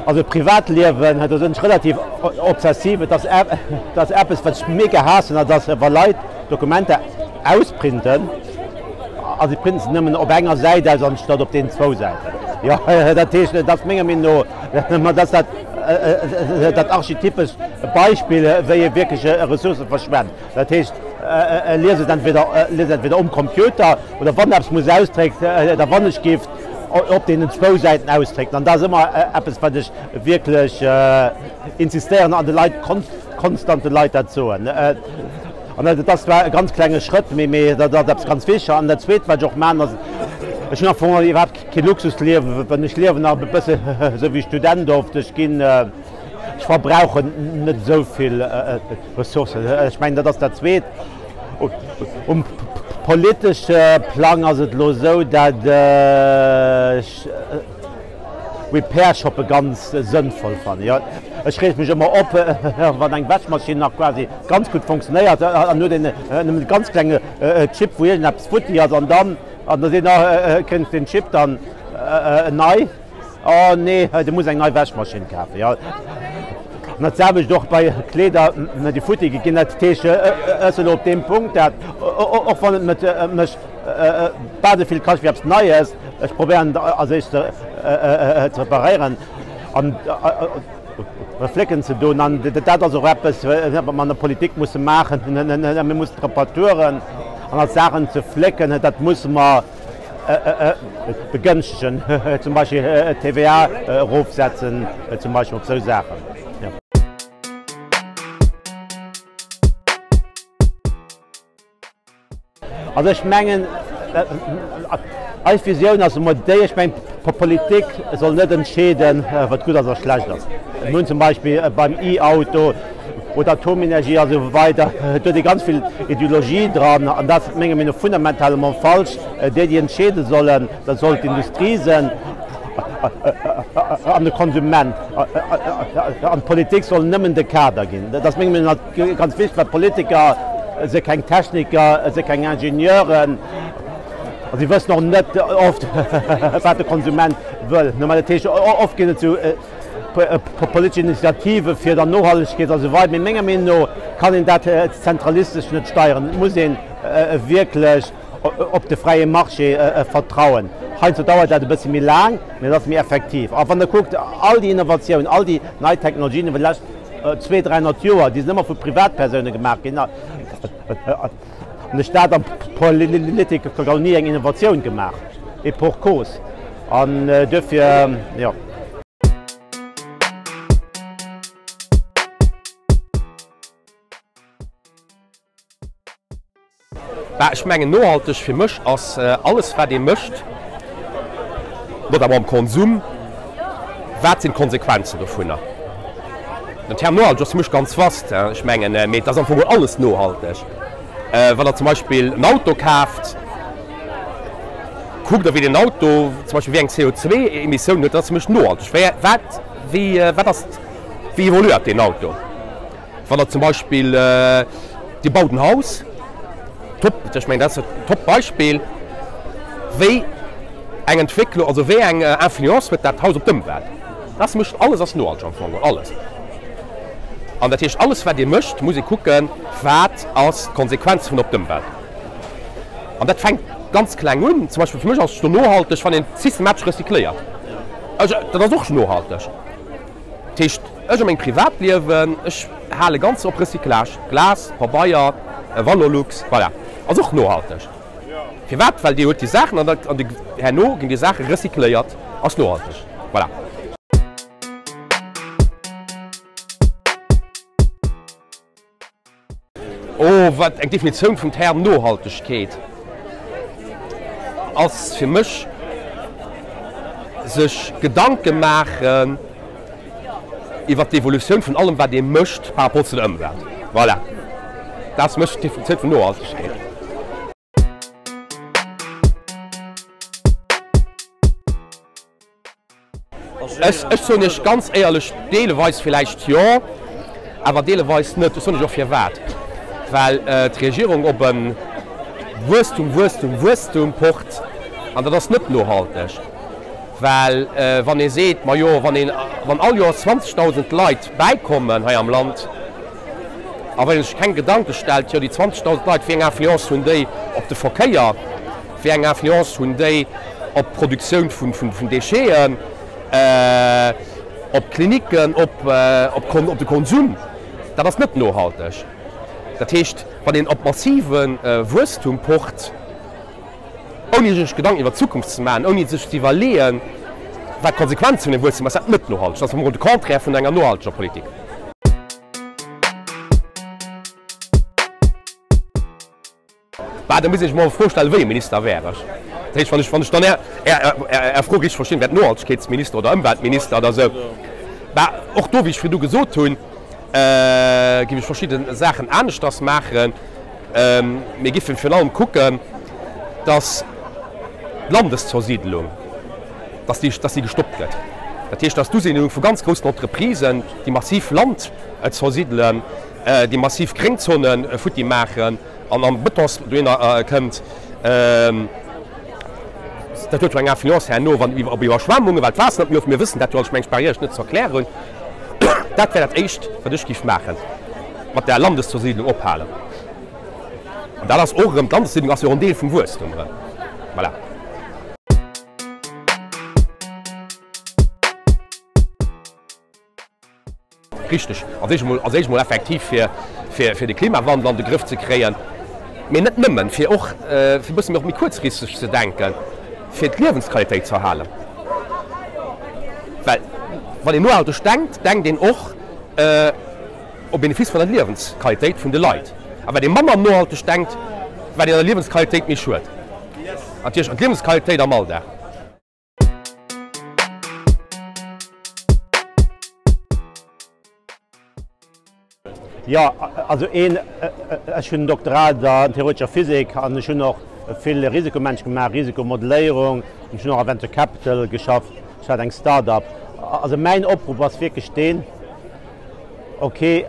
Also Privatliewen, do sinn ech relativ obsessiv. Et ass et ass eppes, wat ech mega haassen, dat ass, wa Leit Dokumenter ausprinten a se printen se nëmmen op enger Säit aus anstatt op deenen zwou Säiten. Jo, dat heescht, et ass menger Meenung no, ma dat ass dat dat archetypescht Beispill, wéi ee wierklech Ressourcë verschwent. Dat heescht, lies et entweder lies et entweder um Computer oder wann eppes muss ausdréckt, da wann ech giff op deenen zwou Säiten ausdrécken. An dat ass ëmmer eppes, wat ech wierklech insistéieren an de Leit konstant de Leit dat soen. An dat ass zwar e ganz klenge Schrëtt, mee dat ass eppes ganz Wichtiger. An dat Zweet, wat ech och maachen, ass, ech hunn am Fong iwwerhaapt kee Luxusliewen, ech liewen nach e bësse esou wéi Student oft. Ech ginn, ech verbrauchen net esou vill Ressourcen. Ech mengen, dat ass dat Zweet. Um politesche Plang ass et elo esou, datt ech Repair-Shoppe ganz sënnvoll fannen. Jo, ech reege mech ëmmer op, wann eng Wäschmaschinn nach quasi ganz gutt funktionéiert an huet een nëmmen e ganz klenge Chip, wou iergendeppes futti ass an dann, an da seet en, oh, kréien ech deen Chip dann nei? Oh nee, du muss eng nei Wäschmaschinn kafen, jo. An dat selwecht och bei Kleeder, déi futti ginn. Dat heescht, ech sinn elo op deem Punkt, dat och wann et mech bal esou vill kascht wéi eppes Neies, ech probéieren als éischt ze reparéieren an flécken ze doen. An dat ass och eppes, wat mer an der Politik musse maachen. Mir mussen d'Reparaturen an all d'Saachen ze flécken, dat musse mer Begënschtegen, zum Beispill d'TVA erofsetzen, zum Beispill op esou Saachen. Also ech mengen, eis Visioun ass emol déi, ech mengen, d'Politik soll net entscheeden, wat gutt ass a schlecht ass. Mir hunn zum Beispill beim E-Auto oder Atomenergie a sou weider, do huet ee ganz vill Ideologie dran an dat ass menger Meenung no fundamentalement falsch. Déi, déi entscheede sollen, dat soll d'Industrie sinn an de Konsument. An d'Politik soll nëmmen de Kader ginn. Dat ass menger Meenung no ganz wichteg, well d'Politiker si keng Techniker, si keng Ingenieuren a si wëssen och net oft, wat de Konsument wëll. Dat heescht, oft ginn et esou politesch Initiative fir der Nohaltegkeet a sou weider, mee menger Meenung no kann een dat zentralistesch net steieren. Et muss ee wierklech op de fräie Marché vertrauen. Heiansdo dauert dat e bësse méi laang, mee et ass méi effektiv. A wann Der kuckt, all déi Innovatiounen, all déi nei Technologien iwwer déi lescht 200, 300 Joer, déi sinn ëmmer vu Privatpersoune gemaach ginn. An de Staat an d'Politik huet jo ni eng Innovatioun gemaach, et pour cause. An duerfir, jo. Bah, ech mengen nohalteg fir mech ass alles wat ee mécht, notamment am Konsum, wat sinn d'Konsequenzen dovunner? Den Term nohalteg ass fir mech ganz vast, ech mengen, mee et ass am Fong alles nohalteg. Wann Der zum Beispill en Auto kaaft, kuckt Der wéi deen Auto zum Beispill wéi eng CO2-Emissioun huet, dat ass fir mech nohalteg. Wéi, wat, wéi, wat ass, wéi evoluéiert deen Auto? Wann Der zum Beispill, Dir baut en Haus, top, ech mengen dat ass e top Beispill, wéi eng Entwécklung, also wéi eng Influence huet dat Haus op d'Ëmwelt. Dat ass mécht, alles ass nohalteg am Fong, alles. An dat heescht, alles wat Dir mécht, muss ee kucken, wat ass d'Konsequenz vun op d'Ëmwelt. An dat fänkt ganz kleng un. Zum Beispill fir mech ass et nohalteg, wann een systematesch recycléiert. Dat ass och nohalteg. Dat heescht, ech a mengem Privatliewen, ech hale ganz op Recyclage, Glas, Pabeier, Valorlux, voilà, ass och nohalteg. Firwat? Well Dir huet déi Saachen an an herno ginn déi Saache recycléiert, ass nohalteg, voilà. Oh, wat eng Definitioun vum Term Nohaltegkeet ass fir mech, sech Gedanke maachen iwwer d'Evolutioun vun allem wat ee mécht par rapport zu der Ëmwelt. Voilà, dat ass fir mech d'Definitioun vun Nohaltegkeet. Ech soen Iech ganz éierlech, deeleweis villäicht jo, awer deeleweis net. Ech soen Iech och firwat, Well d'Regierung op e Wuesstum, Wuesstum, Wuesstum pocht, an dat ass net nohalteg. Well wann ee seet, majo, wann een, wann all Joers 20.000 Leit bäikommen hei am Land, a wann ee sech keng Gedanke stellt, jo déi 20.000 Leit, wéi eng Influence hunn déi op de Verkéier, wéi eng Influence hunn déi op d'Produktioun vun Décheten, op d'Kliniken, op de Konsum, dat ass net nohalteg. Dat heescht, wann een op massive Wuesstum pocht, ouni sech Gedanken iwwer d'Zukunft ze maachen, ouni sech ze iwwerleeën, wat d'Konsequenze vun deem Wuesstum ass, dat net nohalteg. Dat ass am Grond de Contraire vun enger nohalteger Politik. Bah, da muss ee sech mol d'Fro stellen, wéi e Minister wär ech? Dat heescht, wann ech, wann ech dann Är, Är, Är Fro richteg verstinn, wäert Nohaltegkeetsminister oder Ëmweltminister oder esou. Bah, och do, wéi ech virdu gesot hunn, géif ech verschidde Saachen aneschters maachen. Mir géife virun allem kucken, dass d'Landeszersiidelung, dass déi, dass déi gestoppt gëtt. Dat heescht, dass d'Usiidlung vu ganz groussen Entreprisen, déi massiv Land zersidelen, déi massiv Gréngzone futti maachen an an Betons dohinner kënnt, dat huet jo eng Influence herno wann op Iwwerschwemmungen, well d'Waasser net méi of, mir wëssen dat jo alles, ech mengen, ech brauch Iech net ze erklären. Dat wär dat Éischt, wat ech géif maachen, mat där Landeszersiidlung ophalen. An dat ass och erëm, d'Landeszersiidlung ass jo och en Deel vum Wuesstum erëm. Voilà. Richteg, als éischt emol, als éischt emol effektiv fir, fir, fir de Klimawandel an de Grëff ze kréien, mee net nëmmen, fir och, fir e bësse méi och méi kuerzfristeg ze denken, fir d'Liewensqualitéit ze erhalen. Well wann een nohalteg denkt, denkt een och au Bénéfice vun der Liewensqualitéit vun de Leit. A wat ee manner nohalteg denkt, wat een der Liewensqualitéit méi schued. Natierlech an d'Liewensqualitéit am Alldag. Jo, also een, ech hunn en Doktorat an theoretescher Physik an ech hunn och vill Risikomanagement gemaach, Risikomodelléierung, an ech hunn och a Venture Capital geschafft, ech hat eng Start-up. Also mäin Opruff ass wierklech deen, ok,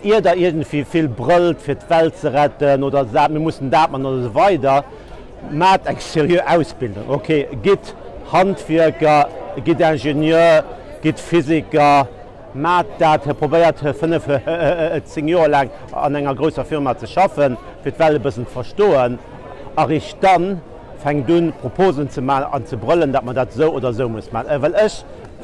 ier Der iergendwéi vill brëllt fir d'Welt ze retten oder sat, mir mussen dat man oder esou weider, Maacht eng seriö Ausbildung, ok, gitt Handwierker, gitt Ingenieur, gitt Physiker, maacht dat, probéiert 5, 10 Joer laang an enger grousser Firma ze schaffen, fir d'Welt e bëssen ze verstoen, a réischt dann fänkt un Proposen ze maachen an ze brëllen, datt mer dat esou oder esou muss maachen. Well ech,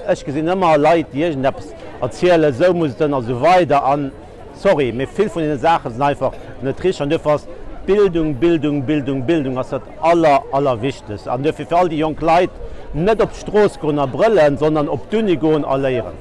ech gesinn ëmmer Leit, déi iergendeppes erzielen, esou muss et an esou weider an, Sorry, mee vill vun deene Saache sinn einfach net richteg. An duerfir ass Bildung, Bildung, Bildung, Bildung ass dat aller, allerwichtegst. An duerfir fir all déi jonk Leit, net op d'Strooss goen a brëllen, sondern op d'Uni goen a léieren.